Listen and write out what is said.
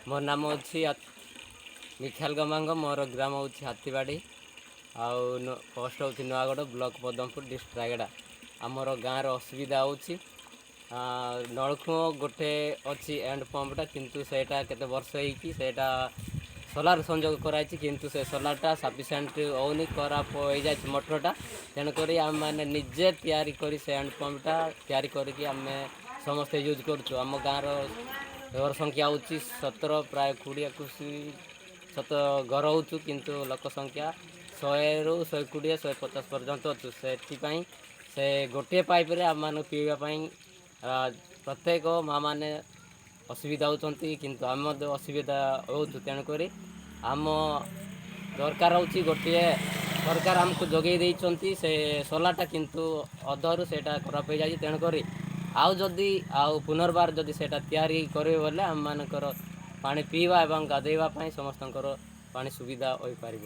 ମୋ ନାମ ଅଛି ମିଖାଲ ଗମାଙ୍ଗ। ମୋର ଗ୍ରାମ ହେଉଛି ହାତୀବାଡ଼ି ଆଉ ପୋଷ୍ଟ ହେଉଛି ନୂଆଗଡ଼, ବ୍ଲକ ପଦମପୁର, ଡିଷ୍ଟ୍ରିକ୍ଟ ରାୟଗଡ଼ା। ଆମର ଗାଁର ଅସୁବିଧା ହେଉଛି, ନଳକୂଅ ଗୋଟେ ଅଛି, ହ୍ୟାଣ୍ଡ ପମ୍ପଟା, କିନ୍ତୁ ସେଇଟା କେତେ ବର୍ଷ ହେଇକି ସେଇଟା ସୋଲାର ସଂଯୋଗ କରାଯାଇଛି, କିନ୍ତୁ ସେ ସୋଲାରଟା ସଫିସିଏଣ୍ଟ ହେଉନି, ଖରାପ ହେଇଯାଇଛି ମୋଟରଟା। ତେଣୁକରି ଆମେମାନେ ନିଜେ ତିଆରି କରି ସେ ହ୍ୟାଣ୍ଡ ପମ୍ପଟା ତିଆରି କରିକି ଆମେ ସମସ୍ତେ ୟୁଜ୍ କରୁଛୁ। ଆମ ଗାଁର ଘର ସଂଖ୍ୟା ହେଉଛି 17, ପ୍ରାୟ 20, 21 ଶତ ଘର ହେଉଛୁ, କିନ୍ତୁ ଲୋକ ସଂଖ୍ୟା 100ରୁ 120, 150 ପର୍ଯ୍ୟନ୍ତ ଅଛୁ। ସେଥିପାଇଁ ସେ ଗୋଟିଏ ପାଇପ୍ରେ ଆମମାନଙ୍କୁ ପିଇବା ପାଇଁ ପ୍ରତ୍ୟେକ ମାଆମାନେ ଅସୁବିଧା ହେଉଛନ୍ତି, କିନ୍ତୁ ଆମେ ମଧ୍ୟ ଅସୁବିଧା ହେଉଛୁ। ତେଣୁକରି ଆମ ଦରକାର ହେଉଛି ଗୋଟିଏ, ସରକାର ଆମକୁ ଯୋଗାଇ ଦେଇଛନ୍ତି ସେ ସୋଲାରଟା, କିନ୍ତୁ ଅଧରୁ ସେଇଟା ଖରାପ ହେଇଯାଇଛି। ତେଣୁକରି ଆଉ ଯଦି ଆଉ ପୁନର୍ବାର ଯଦି ସେଇଟା ତିଆରି କରିବେ ବୋଲେ ଆମମାନଙ୍କର ପାଣି ପିଇବା ଏବଂ ଗାଧୋଇବା ପାଇଁ ସମସ୍ତଙ୍କର ପାଣି ସୁବିଧା ହୋଇପାରିବ।